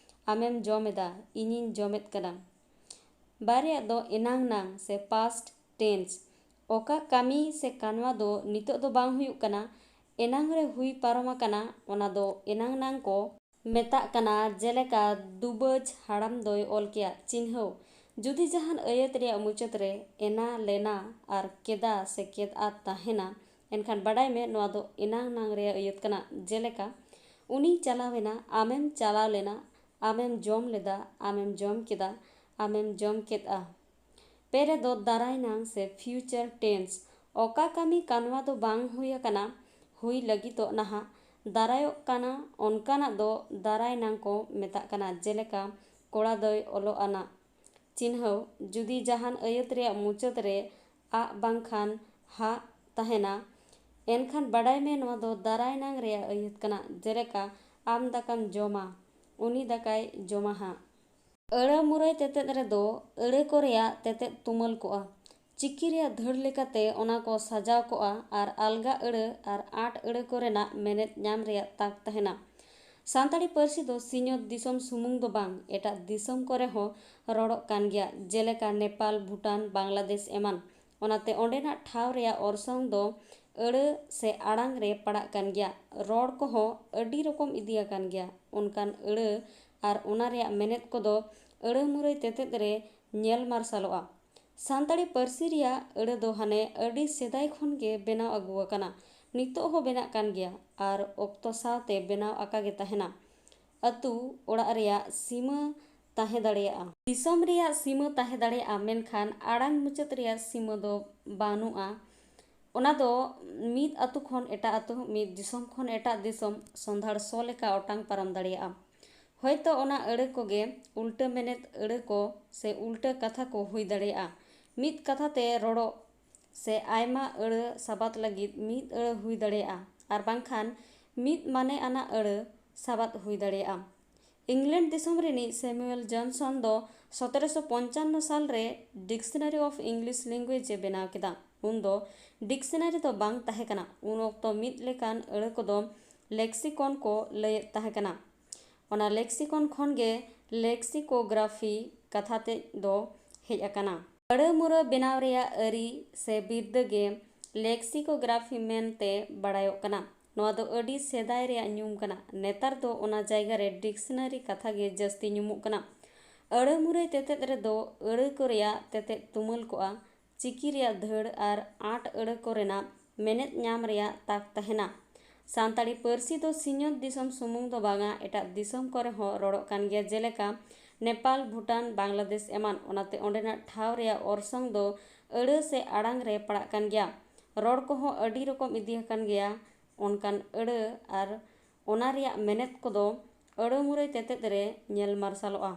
ᱟᱢᱮᱢ ᱡᱚᱢ ᱮᱫᱟ, ᱤᱧᱤᱧ ᱡᱚᱢᱮᱫ ᱠᱟᱱᱟ᱾ ᱵᱟᱨᱭᱟᱜ ᱫᱚ ᱮᱱᱟᱝ ᱱᱟᱝ ᱥᱮ past tense᱾ ᱚᱠᱟ ᱠᱟᱹᱢᱤ ᱥᱮ ᱠᱟᱱᱣᱟ ᱫᱚ ᱱᱤᱛᱚᱜ ᱫᱚ ᱵᱟᱝ ᱦᱩᱭᱩᱜ ᱠᱟᱱᱟ, ᱮᱱᱟᱝ ᱨᱮ ᱦᱩᱭ ᱯᱟᱨᱚᱢ ᱟᱠᱟᱱᱟ, ᱚᱱᱟ ᱫᱚ ᱮᱱᱟᱝ ᱱᱟᱝ ᱠᱚ ᱢᱮᱛᱟᱜ ᱠᱟᱱᱟ᱾ ᱡᱮᱞᱮᱠᱟ, ᱫᱩᱵᱟᱹᱡ ᱦᱟᱲᱟᱢ ᱫᱚᱭ ᱚᱞ ᱠᱮᱭᱟ᱾ ᱪᱤᱱᱦᱟᱹᱣ, ᱡᱩᱫᱤ ᱡᱟᱦᱟᱱ ᱟᱹᱭᱟᱹᱛ ᱨᱮᱭᱟᱜ ᱢᱩᱪᱟᱹᱫ ᱨᱮ ᱮᱱᱟ, ᱞᱮᱱᱟ ᱟᱨ ᱠᱮᱫᱟ ᱥᱮ ᱠᱮᱫᱼᱟ ᱛᱟᱦᱮᱱᱟ, ᱮᱱᱠᱷᱟᱱ ᱵᱟᱰᱟᱭ ᱢᱮ ᱱᱚᱣᱟ ᱫᱚ ᱮᱱᱟᱝ ᱱᱟᱝ ᱨᱮᱭᱟᱜ ᱟᱹᱭᱟᱹᱛ ᱠᱟᱱᱟ᱾ ᱡᱮᱞᱮᱠᱟ, ᱩᱱᱤᱭ ᱪᱟᱞᱟᱣ ᱮᱱᱟ, ᱟᱢᱮᱢ ᱪᱟᱞᱟᱣ ᱞᱮᱱᱟ, ᱟᱢᱮᱢ ᱡᱚᱢ ᱞᱮᱫᱟ, ᱟᱢᱮᱢ ᱡᱚᱢ ᱠᱮᱫᱟ, ᱟᱢᱮᱢ ᱡᱚᱢ ᱠᱮᱫᱼᱟ᱾ ᱯᱮ ᱨᱮᱫᱚ ᱫᱟᱨᱟᱭ ᱱᱟᱝ ᱥᱮ future tense᱾ ᱚᱠᱟ ᱠᱟᱹᱢᱤ ᱠᱟᱱᱣᱟ ᱫᱚ ᱵᱟᱝ ᱦᱩᱭ ᱟᱠᱟᱱᱟ, ᱦᱩᱭ ᱞᱟᱹᱜᱤᱫᱚᱜ ᱱᱟᱦᱟᱜ, ᱫᱟᱨᱟᱭᱚᱜ ᱠᱟᱱᱟ, ᱚᱱᱠᱟᱱᱟᱜ ᱫᱚ ᱫᱟᱨᱟᱭ ᱱᱟᱝ ᱠᱚ ᱢᱮᱛᱟᱜ ᱠᱟᱱᱟ᱾ ᱡᱮᱞᱮᱠᱟ, ᱠᱚᱲᱟ ᱫᱚᱭ ᱚᱞᱚᱜ ᱟᱱᱟ᱾ ᱪᱤᱱᱦᱟᱹᱣ, ᱡᱩᱫᱤ ᱡᱟᱦᱟᱱ ᱟᱹᱭᱟᱹᱛ ᱨᱮᱭᱟᱜ ᱢᱩᱪᱟᱹᱫ ᱨᱮ ᱟᱜ ᱵᱟᱝᱠᱷᱟᱱ ᱦᱟᱜ ᱛᱟᱦᱮᱱᱟ, ᱮᱱᱠᱷᱟᱱ ᱵᱟᱰᱟᱭ ᱢᱮ ᱱᱚᱣᱟ ᱫᱚ ᱫᱟᱨᱟᱭ ᱱᱟᱝ ᱨᱮᱭᱟᱜ ᱟᱹᱭᱟᱹᱛ ᱠᱟᱱᱟ᱾ ᱡᱮᱞᱮᱠᱟ, ᱟᱢ ᱫᱟᱠᱟᱢ ᱡᱚᱢᱟ, ᱩᱱᱤ ᱫᱟᱠᱟᱭ ᱡᱚᱢᱟ ᱦᱟᱸᱜ᱾ ᱟᱹᱲᱟᱹ ᱢᱩᱨᱟᱹᱭ ᱛᱮᱛᱮᱫ ᱨᱮᱫᱚ ᱟᱹᱲᱟᱹ ᱠᱚ ᱨᱮᱭᱟᱜ ᱛᱮᱛᱮᱫ ᱛᱩᱢᱟᱹᱞ ᱠᱚᱜᱼᱟ᱾ ᱪᱤᱠᱤ ᱨᱮᱭᱟᱜ ᱫᱷᱟᱹᱲ ᱞᱮᱠᱟᱛᱮ ᱚᱱᱟ ᱠᱚ ᱥᱟᱡᱟᱣ ᱠᱚᱜᱼᱟ ᱟᱨ ᱟᱞᱜᱟ ᱟᱹᱲᱟᱹ ᱟᱨ ᱟᱸᱴ ᱟᱹᱲᱟᱹ ᱠᱚ ᱨᱮᱱᱟᱜ ᱢᱮᱱᱮᱫ ᱧᱟᱢ ᱨᱮᱭᱟᱜ ᱛᱟᱠ ᱛᱟᱦᱮᱱᱟ᱾ ᱥᱟᱱᱛᱟᱲᱤ ᱯᱟᱹᱨᱥᱤ ᱫᱚ ᱥᱤᱧᱚᱛ ᱫᱤᱥᱚᱢ ᱥᱩᱢᱩᱝ ᱫᱚ ᱵᱟᱝ, ᱮᱴᱟᱜ ᱫᱤᱥᱚᱢ ᱠᱚᱨᱮ ᱦᱚᱸ ᱨᱚᱲᱚᱜ ᱠᱟᱱ ᱜᱮᱭᱟ, ᱡᱮᱞᱮᱠᱟ ᱱᱮᱯᱟᱞ, ᱵᱷᱩᱴᱟᱱ, ᱵᱟᱝᱞᱟᱫᱮᱥ ᱮᱢᱟᱱ᱾ ᱚᱱᱟᱛᱮ ᱚᱸᱰᱮᱱᱟᱜ ᱴᱷᱟᱶ ᱨᱮᱭᱟᱜ ᱚᱨᱥᱚᱝ ᱫᱚ ᱟᱹᱲᱟᱹ ᱥᱮ ᱟᱲᱟᱝ ᱨᱮ ᱯᱟᱲᱟᱜ ᱠᱟᱱ ᱜᱮᱭᱟ᱾ ᱨᱚᱲ ᱠᱚᱦᱚᱸ ᱟᱹᱰᱤ ᱨᱚᱠᱚᱢ ᱤᱫᱤ ᱟᱠᱟᱱ ᱜᱮᱭᱟ᱾ ᱚᱱᱠᱟᱱ ᱟᱹᱲᱟᱹ ᱟᱨ ᱚᱱᱟ ᱨᱮᱭᱟᱜ ᱢᱮᱱᱮᱛ ᱠᱚᱫᱚ ᱟᱹᱲᱟᱹ ᱢᱩᱨᱟᱹᱭ ᱛᱮᱛᱮᱫ ᱨᱮ ᱧᱮᱞ ᱢᱟᱨᱥᱟᱞᱚᱜᱼᱟ᱾ ᱥᱟᱱᱛᱟᱲᱤ ᱯᱟᱹᱨᱥᱤ ᱨᱮᱭᱟᱜ ᱟᱹᱲᱟᱹ ᱫᱚ ᱦᱟᱱᱮ ᱟᱹᱰᱤ ᱥᱮᱫᱟᱭ ᱠᱷᱚᱱ ᱜᱮ ᱵᱮᱱᱟᱣ ᱟᱹᱜᱩ ᱟᱠᱟᱱᱟ, ᱱᱤᱛᱚᱜ ᱦᱚᱸ ᱵᱮᱱᱟᱜ ᱠᱟᱱ ᱜᱮᱭᱟ ᱟᱨ ᱚᱠᱛᱚ ᱥᱟᱶᱛᱮ ᱵᱮᱱᱟᱣ ᱟᱠᱟ ᱜᱮ ᱛᱟᱦᱮᱱᱟ᱾ ᱟᱹᱛᱩ ᱚᱲᱟᱜ ᱨᱮᱭᱟᱜ ᱥᱤᱢᱟᱹ ᱛᱟᱦᱮᱸ ᱫᱟᱲᱮᱭᱟᱜᱼᱟ᱾ ᱫᱤᱥᱚᱢ ᱨᱮᱭᱟᱜ ᱥᱤᱢᱟᱹ ᱛᱟᱦᱮᱸ ᱫᱟᱲᱮᱭᱟᱜᱼᱟ, ᱢᱮᱱᱠᱷᱟᱱ ᱟᱲᱟᱝ ᱢᱩᱪᱟᱹᱫ ᱨᱮᱭᱟᱜ ᱥᱤᱢᱟᱹ ᱫᱚ ᱵᱟᱹᱱᱩᱜᱼᱟ᱾ ᱚᱱᱟ ᱫᱚ ᱢᱤᱫ ᱟᱹᱛᱩ ᱠᱷᱚᱱ ᱮᱴᱟᱜ ᱟᱹᱛᱩ, ᱢᱤᱫ ᱫᱤᱥᱚᱢ ᱠᱷᱚᱱ ᱮᱴᱟᱜ ᱫᱤᱥᱚᱢ ᱥᱚᱸᱫᱷᱟᱲ ᱥᱚ ᱞᱮᱠᱟ ᱚᱴᱟᱝ ᱯᱟᱨᱚᱢ ᱫᱟᱲᱮᱭᱟᱜᱼᱟ᱾ ᱦᱚᱭᱛᱚ ᱚᱱᱟ ᱟᱹᱲᱟᱹ ᱠᱚᱜᱮ ᱩᱞᱴᱟᱹ ᱢᱮᱱᱮᱛ ᱟᱹᱲᱟᱹ ᱠᱚ ᱥᱮ ᱩᱞᱴᱟᱹ ᱠᱟᱛᱷᱟ ᱠᱚ ᱦᱩᱭ ᱫᱟᱲᱮᱭᱟᱜᱼᱟ᱾ ᱢᱤᱫ ᱠᱟᱛᱷᱟ ᱛᱮ ᱨᱚᱲᱚᱜ ᱥᱮ ᱟᱭᱢᱟ ᱟᱹᱲᱟᱹ ᱥᱟᱵᱟᱫ ᱞᱟᱹᱜᱤᱫ ᱢᱤᱫ ᱟᱹᱲᱟᱹ ᱦᱩᱭ ᱫᱟᱲᱮᱭᱟᱜᱼᱟ, ᱟᱨ ᱵᱟᱝᱠᱷᱟᱱ ᱢᱤᱫ ᱢᱟᱱᱮ ᱟᱱᱟᱜ ᱟᱹᱲᱟᱹ ᱥᱟᱵᱟᱫ ᱦᱩᱭ ᱫᱟᱲᱮᱭᱟᱜᱼᱟ᱾ ᱤᱝᱞᱮᱱᱰ ᱫᱤᱥᱚᱢ ᱨᱤᱱᱤᱡ ᱥᱮᱢᱩᱭᱮᱞ ᱡᱚᱱᱥᱚᱱ ᱫᱚ ᱥᱚᱛᱨᱚᱥᱚ ᱯᱚᱧᱪᱟᱱᱱᱚ ᱥᱟᱞ ᱨᱮ Dictionary of English Language ᱮ ᱵᱮᱱᱟᱣ ᱠᱮᱫᱟ᱾ ᱩᱱ ᱫᱚ ᱰᱤᱠᱥᱱᱟᱨᱤ ᱫᱚ ᱵᱟᱝ ᱛᱟᱦᱮᱸ ᱠᱟᱱᱟ᱾ ᱩᱱ ᱚᱠᱛᱚ ᱢᱤᱫ ᱞᱮᱠᱟᱱ ᱟᱹᱲᱟᱹ ᱠᱚᱫᱚ ᱞᱮᱠᱥᱤᱠᱚᱱ ᱠᱚ ᱞᱟᱹᱭᱮᱫ ᱛᱟᱦᱮᱸ ᱠᱟᱱᱟ᱾ ᱚᱱᱟ ᱞᱮᱠᱥᱤᱠᱚᱱ ᱠᱷᱚᱱ ᱜᱮ ᱞᱮᱠᱥᱤᱠᱳᱜᱨᱟᱯᱷᱤ ᱠᱟᱛᱷᱟ ᱛᱮᱫ ᱫᱚ ᱦᱮᱡ ᱟᱠᱟᱱᱟ᱾ ᱟᱹᱲᱟᱹ ᱢᱩᱨᱟᱹ ᱵᱮᱱᱟᱣ ᱨᱮᱭᱟᱜ ᱟᱹᱨᱤ ᱥᱮ ᱵᱤᱨᱫᱟᱹ ᱜᱮ ᱞᱮᱠᱥᱤᱠᱳᱜᱨᱟᱯᱷᱤ ᱢᱮᱱᱛᱮ ᱵᱟᱲᱟᱭᱚᱜ ᱠᱟᱱᱟ᱾ ᱱᱚᱣᱟ ᱫᱚ ᱟᱹᱰᱤ ᱥᱮᱫᱟᱭ ᱨᱮᱭᱟᱜ ᱧᱩᱢ ᱠᱟᱱᱟ᱾ ᱱᱮᱛᱟᱨ ᱫᱚ ᱚᱱᱟ ᱡᱟᱭᱜᱟ ᱨᱮ ᱰᱤᱠᱥᱱᱟᱨᱤ ᱠᱟᱛᱷᱟ ᱜᱮ ᱡᱟᱹᱥᱛᱤ ᱧᱩᱢᱩᱜ ᱠᱟᱱᱟ᱾ ᱟᱹᱲᱟᱹ ᱢᱩᱨᱟᱹᱭ ᱛᱮᱛᱮᱫ ᱨᱮᱫᱚ ᱟᱹᱲᱟᱹ ᱠᱚ ᱨᱮᱭᱟᱜ ᱛᱮᱛᱮᱫ ᱛᱩᱢᱟᱹᱞ ᱠᱚᱜᱼᱟ, ᱪᱤᱠᱤ ᱨᱮᱭᱟᱜ ᱫᱷᱟᱹᱲ ᱟᱨ ᱟᱸᱴ ᱟᱹᱲᱟᱹ ᱠᱚᱨᱮᱱᱟᱜ ᱢᱮᱱᱮᱫ ᱧᱟᱢ ᱨᱮᱭᱟᱜ ᱛᱟᱠ ᱛᱟᱦᱮᱱᱟ᱾ ᱥᱟᱱᱛᱟᱲᱤ ᱯᱟᱹᱨᱥᱤ ᱫᱚ ᱥᱤᱧᱚᱛ ᱫᱤᱥᱚᱢ ᱥᱩᱢᱩᱝ ᱫᱚ ᱵᱟᱝᱟ, ᱮᱴᱟᱜ ᱫᱤᱥᱚᱢ ᱠᱚᱨᱮ ᱦᱚᱸ ᱨᱚᱲᱚᱜ ᱠᱟᱱ ᱜᱮᱭᱟ, ᱡᱮᱞᱮᱠᱟ ᱱᱮᱯᱟᱞ, ᱵᱷᱩᱴᱟᱱ, ᱵᱟᱝᱞᱟᱫᱮᱥ ᱮᱢᱟᱱ᱾ ᱚᱱᱟᱛᱮ ᱚᱸᱰᱮᱱᱟᱜ ᱴᱷᱟᱶ ᱨᱮᱭᱟᱜ ᱚᱨᱥᱚᱝ ᱫᱚ ᱟᱹᱲᱟᱹ ᱥᱮ ᱟᱲᱟᱝ ᱨᱮ ᱯᱟᱲᱟᱜ ᱠᱟᱱ ᱜᱮᱭᱟ᱾ ᱨᱚᱲ ᱠᱚᱦᱚᱸ ᱟᱹᱰᱤ ᱨᱚᱠᱚᱢ ᱤᱫᱤ ᱟᱠᱟᱱ ᱜᱮᱭᱟ᱾ ᱚᱱᱠᱟᱱ ᱟᱹᱲᱟᱹ ᱟᱨ ᱚᱱᱟ ᱨᱮᱭᱟᱜ ᱢᱮᱱᱮᱛ ᱠᱚᱫᱚ ᱟᱹᱲᱟᱹ ᱢᱩᱨᱟᱹᱭ ᱛᱮᱛᱮᱫ ᱨᱮ ᱧᱮᱞ ᱢᱟᱨᱥᱟᱞᱚᱜᱼᱟ᱾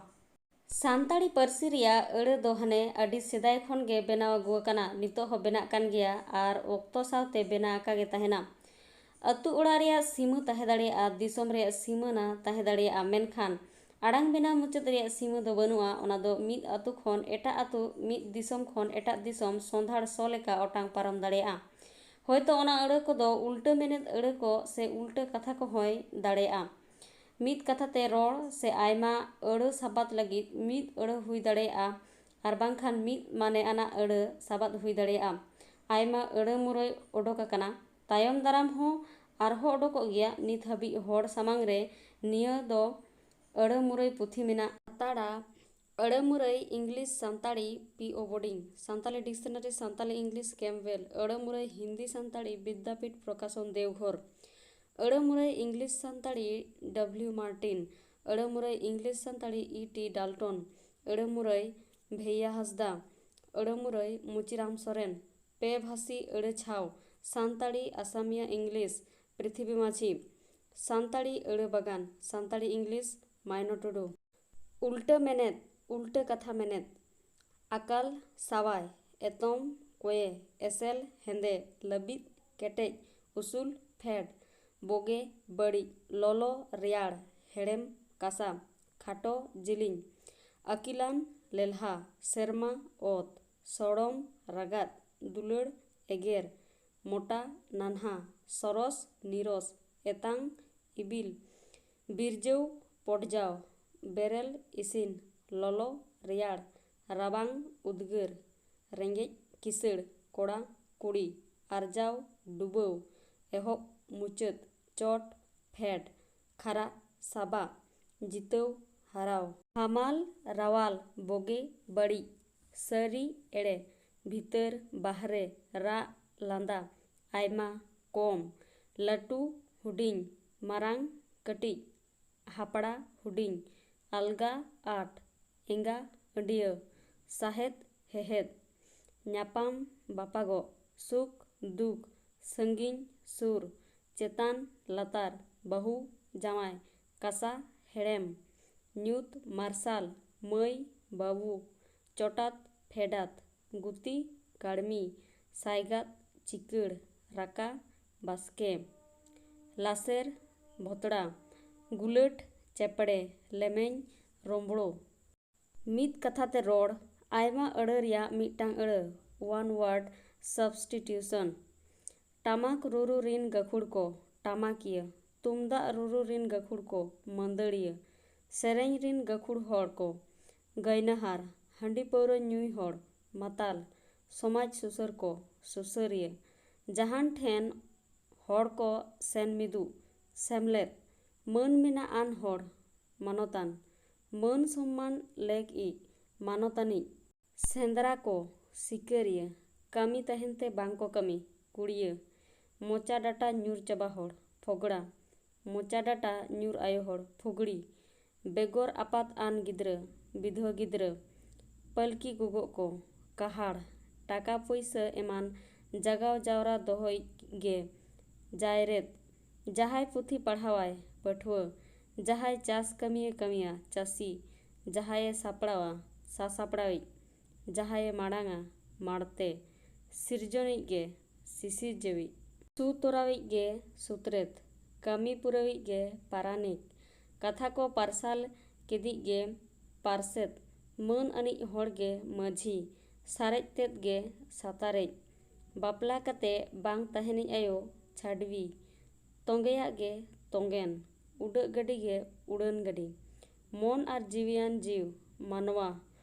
ᱥᱟᱱᱛᱟᱲᱤ ᱯᱟᱹᱨᱥᱤ ᱨᱮᱭᱟᱜ ᱟᱹᱲᱟᱹ ᱫᱚ ᱦᱟᱱᱮ ᱟᱹᱰᱤ ᱥᱮᱫᱟᱭ ᱠᱷᱚᱱ ᱜᱮ ᱵᱮᱱᱟᱣ ᱟᱹᱜᱩ ᱟᱠᱟᱱᱟ, ᱱᱤᱛᱚᱜ ᱦᱚᱸ ᱵᱮᱱᱟᱜ ᱠᱟᱱ ᱜᱮᱭᱟ ᱟᱨ ᱚᱠᱛᱚ ᱥᱟᱶᱛᱮ ᱵᱮᱱᱟᱣ ᱟᱠᱟ ᱜᱮ ᱛᱟᱦᱮᱱᱟ᱾ ᱟᱹᱛᱩ ᱚᱲᱟᱜ ᱨᱮᱭᱟᱜ ᱥᱤᱢᱟᱹ ᱛᱟᱦᱮᱸ ᱫᱟᱲᱮᱭᱟᱜᱼᱟ, ᱫᱤᱥᱚᱢ ᱨᱮᱭᱟᱜ ᱥᱤᱢᱟᱹᱱᱟ ᱛᱟᱦᱮᱸ ᱫᱟᱲᱮᱭᱟᱜᱼᱟ, ᱢᱮᱱᱠᱷᱟᱱ ᱟᱲᱟᱝ ᱵᱮᱱᱟᱣ ᱢᱩᱪᱟᱹᱫ ᱨᱮᱭᱟᱜ ᱥᱤᱢᱟᱹ ᱫᱚ ᱵᱟᱹᱱᱩᱜᱼᱟ᱾ ᱚᱱᱟ ᱫᱚ ᱢᱤᱫ ᱟᱹᱛᱩ ᱠᱷᱚᱱ ᱮᱴᱟᱜ ᱟᱹᱛᱩ, ᱢᱤᱫ ᱫᱤᱥᱚᱢ ᱠᱷᱚᱱ ᱮᱴᱟᱜ ᱫᱤᱥᱚᱢ ᱥᱚᱸᱫᱷᱟᱲ ᱥᱚ ᱞᱮᱠᱟ ᱚᱴᱟᱝ ᱯᱟᱨᱚᱢ ᱫᱟᱲᱮᱭᱟᱜᱼᱟ᱾ ᱦᱚᱭᱛᱚ ᱚᱱᱟ ᱟᱹᱲᱟᱹ ᱠᱚᱫᱚ ᱩᱞᱴᱟᱹ ᱢᱮᱱᱮᱫ ᱟᱹᱲᱟᱹ ᱠᱚ ᱥᱮ ᱩᱞᱴᱟᱹ ᱠᱟᱛᱷᱟ ᱠᱚᱦᱚᱸᱭ ᱫᱟᱲᱮᱭᱟᱜᱼᱟ᱾ ᱢᱤᱫ ᱠᱟᱛᱷᱟ ᱛᱮ ᱨᱚᱲ ᱥᱮ ᱟᱭᱢᱟ ᱟᱹᱲᱟᱹ ᱥᱟᱵᱟᱫ ᱞᱟᱹᱜᱤᱫ ᱢᱤᱫ ᱟᱹᱲᱟᱹ ᱦᱩᱭ ᱫᱟᱲᱮᱭᱟᱜᱼᱟ, ᱟᱨ ᱵᱟᱝᱠᱷᱟᱱ ᱢᱤᱫ ᱢᱟᱱᱮ ᱟᱱᱟᱜ ᱟᱹᱲᱟᱹ ᱥᱟᱵᱟᱫ ᱦᱩᱭ ᱫᱟᱲᱮᱭᱟᱜᱼᱟ᱾ ᱟᱭᱢᱟ ᱟᱹᱲᱟᱹ ᱢᱩᱨᱟᱹᱭ ᱚᱰᱚᱠ ᱟᱠᱟᱱᱟ, ᱛᱟᱭᱚᱢ ᱫᱟᱨᱟᱢ ᱦᱚᱸ ᱟᱨᱦᱚᱸ ᱚᱰᱚᱠᱚᱜ ᱜᱮᱭᱟ᱾ ᱱᱤᱛ ᱦᱟᱹᱵᱤᱡ ᱦᱚᱲ ᱥᱟᱢᱟᱝ ᱨᱮ ᱱᱤᱭᱟᱹ ᱫᱚ ᱟᱹᱲᱟᱹ ᱢᱩᱨᱟᱹᱭ ᱯᱩᱛᱷᱤ ᱢᱮᱱᱟᱜ ᱦᱟᱛᱟᱲᱟ᱾ ᱟᱹᱲᱟᱹ ᱢᱩᱨᱟᱹᱭ English Santali P O Bodding, Santali dictionary Santali English Campbell, ᱟᱹᱲᱟᱹ ᱢᱩᱨᱟᱹᱭ ᱦᱤᱱᱫᱤ ᱥᱟᱱᱛᱟᱲᱤ ᱵᱤᱫᱽᱫᱟᱯᱤᱴ ᱯᱨᱚᱠᱟᱥᱚᱱ ᱫᱮᱣᱜᱷᱚᱨ, ᱟᱹᱲᱟᱹ ᱢᱩᱨᱟᱹᱭ ᱤᱝᱞᱤᱥ ᱥᱟᱱᱛᱟᱲᱤ ᱰᱟᱵᱽᱞᱤᱭᱩ ᱢᱟᱨᱴᱤᱱ, ᱟᱹᱲᱟᱹ ᱢᱩᱨᱟᱹᱭ ᱤᱝᱞᱤᱥ ᱥᱟᱱᱛᱟᱲᱤ ᱤ ᱴᱤ ᱰᱟᱞᱴᱚᱱ, ᱟᱹᱲᱟᱹ ᱢᱩᱨᱟᱹᱭ ᱵᱷᱮᱭᱟ ᱦᱟᱸᱥᱫᱟ, ᱟᱹᱲᱟᱹ ᱢᱩᱨᱟᱹᱭ ᱢᱩᱪᱤᱨᱟᱢ ᱥᱚᱨᱮᱱ, ᱯᱮ ᱵᱷᱟᱥᱤ ᱟᱹᱲᱟᱹ ᱪᱷᱟᱣ, ᱥᱟᱱᱛᱟᱲᱤ ᱟᱥᱟᱢᱤᱭᱟ ᱤᱝᱞᱤᱥ ᱯᱨᱤᱛᱷᱤᱵᱤ ᱢᱟᱹᱡᱷᱤ, ᱥᱟᱱᱛᱟᱲᱤ ᱟᱹᱲᱟᱹ ᱵᱟᱜᱟᱱ, ᱥᱟᱱᱛᱟᱲᱤ ᱤᱝᱞᱤᱥ ᱢᱟᱭᱱᱚ ᱴᱩᱰᱩ᱾ ᱩᱞᱴᱟᱹ ᱢᱮᱱᱮᱫ, ᱩᱞᱴᱟᱹ ᱠᱟᱛᱷᱟ ᱢᱮᱱᱮᱫ, ᱟᱠᱟᱞ ᱥᱟᱣᱟᱭ, ᱮᱛᱚᱢ ᱠᱚᱭᱮ, ᱮᱥᱮᱞ ᱦᱮᱸᱫᱮ, ᱞᱟᱹᱵᱤᱫ ᱠᱮᱴᱮᱡ, ᱩᱥᱩᱞ ᱯᱷᱮᱰ, ᱵᱚᱜᱮ ᱵᱟᱹᱲᱤᱡ, ᱞᱚᱞᱚ ᱨᱮᱭᱟᱲ, ᱦᱮᱲᱮᱢ ᱠᱟᱥᱟ, ᱠᱷᱟᱴᱚ ᱡᱤᱞᱤᱧ, ᱟᱹᱠᱤᱞᱟᱱ ᱞᱮᱞᱦᱟ, ᱥᱮᱨᱢᱟ ᱚᱛ, ᱥᱚᱲᱚᱢ ᱨᱟᱜᱟᱫ, ᱫᱩᱞᱟᱹᱲ ᱮᱜᱮᱨ, ᱢᱚᱴᱟ ᱱᱟᱱᱦᱟ, ᱥᱚᱨᱚᱥ ᱱᱤᱨᱚᱥ, ᱮᱛᱟᱝ ᱤᱵᱤᱞ, ᱵᱤᱨᱡᱟᱹᱣ ᱯᱚᱰᱡᱟᱣ, ᱵᱮᱨᱮᱞ ᱤᱥᱤᱱ, ᱞᱚᱞᱚ ᱨᱮᱭᱟᱲ, ᱨᱟᱵᱟᱝ ᱩᱫᱽᱜᱟᱹᱨ, ᱨᱮᱸᱜᱮᱡ ᱠᱤᱥᱟᱹᱲ, ᱠᱚᱲᱟ ᱠᱩᱲᱤ, ᱟᱨᱡᱟᱣ ᱰᱩᱵᱟᱹᱣ, ᱮᱦᱚᱵ ᱢᱩᱪᱟᱹᱫ, ᱪᱚᱴ ᱯᱷᱮᱰ, ᱠᱷᱟᱨᱟ ᱥᱟᱵᱟ, ᱡᱤᱛᱟᱹᱣ ᱦᱟᱨᱟᱣ, ᱦᱟᱢᱟᱞ ᱨᱟᱣᱟᱞ, ᱵᱚᱜᱮ ᱵᱟᱹᱲᱤᱡ, ᱥᱟᱹᱨᱤ ᱮᱲᱮ, ᱵᱷᱤᱛᱟᱹᱨ ᱵᱟᱦᱨᱮ, ᱨᱟᱜ ᱞᱟᱸᱫᱟ, ᱟᱭᱢᱟ ᱠᱚᱢ, ᱞᱟᱹᱴᱩ ᱦᱩᱰᱤᱧ, ᱢᱟᱨᱟᱝ ᱠᱟᱹᱴᱤᱡ, ᱦᱟᱯᱲᱟ ᱦᱩᱰᱤᱧ, ᱟᱞᱜᱟ ᱟᱸᱴ, ᱮᱸᱜᱟ ᱟᱹᱰᱭᱟᱹ, ᱥᱟᱦᱮᱫ ᱦᱮᱦᱮᱫ, ᱧᱟᱯᱟᱢ ᱵᱟᱯᱟᱜᱚᱜ, ᱥᱩᱠ ᱫᱩᱠ, ᱥᱟᱺᱜᱤᱧ ᱥᱩᱨ, ᱪᱮᱛᱟᱱ ᱞᱟᱛᱟᱨ, ᱵᱟᱹᱦᱩ ᱡᱟᱶᱟᱭ, ᱠᱟᱥᱟ ᱦᱮᱲᱮᱢ, ᱧᱩᱛ ᱢᱟᱨᱥᱟᱞ, ᱢᱟᱹᱭ ᱵᱟᱹᱵᱩ, ᱪᱚᱴᱟᱛ ᱯᱷᱮᱰᱟᱛ, ᱜᱩᱛᱤ ᱠᱟᱹᱲᱢᱤ, ᱥᱟᱭᱜᱟᱫ ᱪᱤᱠᱟᱹᱲ, ᱨᱟᱠᱟ ᱵᱟᱥᱠᱮ, ᱞᱟᱥᱮᱨ ᱵᱷᱚᱛᱲᱟ, ᱜᱩᱞᱟᱹᱴ ᱪᱮᱯᱲᱮ, ᱞᱮᱢᱮᱧ ᱨᱳᱢᱵᱽᱲᱳ᱾ ᱢᱤᱫ ᱠᱟᱛᱷᱟ ᱛᱮ ᱨᱚᱲ, ᱟᱭᱢᱟ ᱟᱹᱲᱟᱹ ᱨᱮᱭᱟᱜ ᱢᱤᱫᱴᱟᱝ ᱟᱹᱲᱟᱹ, one word substitution᱾ ᱴᱟᱢᱟᱠ ᱨᱩᱨᱩ ᱨᱤᱱ ᱜᱟᱹᱠᱷᱩᱲ ᱠᱚ, ᱴᱟᱢᱟᱠᱤᱭᱟᱹ᱾ ᱛᱩᱢᱫᱟᱜ ᱨᱩᱨᱩ ᱨᱤᱱ ᱜᱟᱹᱠᱷᱩᱲ ᱠᱚ, ᱢᱟᱹᱫᱟᱹᱲᱤᱭᱟᱹ᱾ ᱥᱮᱨᱮᱧ ᱨᱤᱱ ᱜᱟᱹᱠᱷᱩᱲ ᱦᱚᱲ ᱠᱚ, ᱜᱟᱹᱭᱱᱟᱹᱦᱟᱨ᱾ ᱦᱟᱺᱰᱤ ᱯᱟᱹᱣᱨᱟᱹ ᱧᱩᱭ ᱦᱚᱲ, ᱢᱟᱛᱟᱞ᱾ ᱥᱚᱢᱟᱡᱽ ᱥᱩᱥᱟᱹᱨ ᱠᱚ, ᱥᱩᱥᱟᱹᱨᱤᱭᱟᱹ᱾ ᱡᱟᱦᱟᱱ ᱴᱷᱮᱱ ᱦᱚᱲ ᱠᱚ ᱥᱮᱱ ᱢᱤᱫᱩᱜ, ᱥᱮᱢᱞᱮᱫ᱾ ᱢᱟᱹᱱ ᱢᱮᱱᱟᱜ ᱟᱱ ᱦᱚᱲ, ᱢᱟᱱᱚᱛᱟᱱ᱾ ᱢᱟᱹᱱ ᱥᱚᱢᱢᱟᱱ ᱞᱮᱠ ᱤᱡ, ᱢᱟᱱᱚᱛᱟᱱᱤᱡ᱾ ᱥᱮᱸᱫᱽᱨᱟ ᱠᱚ, ᱥᱤᱠᱟᱹᱨᱤᱭᱟᱹ᱾ ᱠᱟᱹᱢᱤ ᱛᱟᱦᱮᱱ ᱛᱮ ᱵᱟᱝ ᱠᱚ ᱠᱟᱹᱢᱤ, ᱠᱩᱲᱤᱭᱟᱹ᱾ ᱢᱚᱪᱟ ᱰᱟᱴᱟ ᱧᱩᱨ ᱪᱟᱵᱟ ᱦᱚᱲ, ᱯᱷᱚᱜᱽᱲᱟ᱾ ᱢᱚᱪᱟ ᱰᱟᱴᱟ ᱧᱩᱨ ᱟᱭᱳ ᱦᱚᱲ, ᱯᱷᱩᱜᱽᱲᱤ᱾ ᱵᱮᱜᱚᱨ ᱟᱯᱟᱛ ᱟᱱ ᱜᱤᱫᱽᱨᱟᱹ, ᱵᱤᱫᱷᱣᱟᱹ ᱜᱤᱫᱽᱨᱟᱹ᱾ ᱯᱟᱹᱞᱠᱤ ᱜᱚᱜᱚᱜ ᱠᱚ, ᱠᱟᱦᱟᱲ᱾ ᱴᱟᱠᱟ ᱯᱩᱭᱥᱟᱹ ᱮᱢᱟᱱ ᱡᱟᱜᱟᱣ ᱡᱟᱣᱨᱟ ᱫᱚᱦᱚᱭᱤᱡ ᱜᱮ, ᱡᱟᱭᱨᱮᱫ᱾ ᱡᱟᱦᱟᱸᱭ ᱯᱩᱛᱷᱤ ᱯᱟᱲᱦᱟᱣᱟᱭ, ᱯᱟᱹᱴᱷᱩᱣᱟᱹ᱾ ᱡᱟᱦᱟᱸᱭ ᱪᱟᱥ ᱠᱟᱹᱢᱤᱭᱮ ᱠᱟᱹᱢᱤᱭᱟ, ᱪᱟᱹᱥᱤ᱾ ᱡᱟᱦᱟᱸᱭᱮ ᱥᱟᱯᱲᱟᱣᱟ, ᱥᱟᱥᱟᱯᱲᱟᱣᱤᱡ᱾ ᱡᱟᱦᱟᱸᱭᱮ ᱢᱟᱲᱟᱝᱟ, ᱢᱟᱲᱛᱮ᱾ ᱥᱤᱨᱡᱚᱱᱤᱡ ᱜᱮ, ᱥᱤᱥᱤᱨᱡᱟᱹᱣᱤᱡ᱾ ᱥᱩᱛᱚᱨᱟᱣᱤᱡ ᱜᱮ, ᱥᱩᱛᱨᱮᱛ᱾ ᱠᱟᱹᱢᱤ ᱯᱩᱨᱟᱹᱣᱤᱡ ᱜᱮ, ᱯᱟᱨᱟᱱᱤᱠ᱾ ᱠᱟᱛᱷᱟ ᱠᱚ ᱯᱟᱨᱥᱟᱞ ᱠᱮᱫᱤᱡ ᱜᱮ, ᱯᱟᱨᱥᱮᱛ᱾ ᱢᱟᱹᱱ ᱟᱹᱱᱤᱡ ᱦᱚᱲ ᱜᱮ, ᱢᱟᱹᱡᱷᱤ᱾ ᱥᱟᱨᱮᱡ ᱛᱮᱫ ᱜᱮ, ᱥᱟᱛᱟᱨᱮᱡ᱾ ᱵᱟᱯᱞᱟ ᱠᱟᱛᱮ ᱵᱟᱝ ᱛᱟᱦᱮᱱᱤᱡ ᱟᱭᱳ, ᱪᱷᱟᱰᱣᱤ᱾ ᱛᱚᱸᱜᱮᱭᱟᱜ ᱜᱮ, ᱛᱚᱸᱜᱮᱱ᱾ ᱩᱰᱟᱹᱜ ᱜᱟᱹᱰᱤ ᱜᱮ, ᱩᱰᱟᱹᱱ ᱜᱟᱹᱰᱤ᱾ ᱢᱚᱱ ᱟᱨ ᱡᱤᱣᱤᱭᱟᱱ ᱡᱤᱣ, ᱢᱟᱱᱣᱟ᱾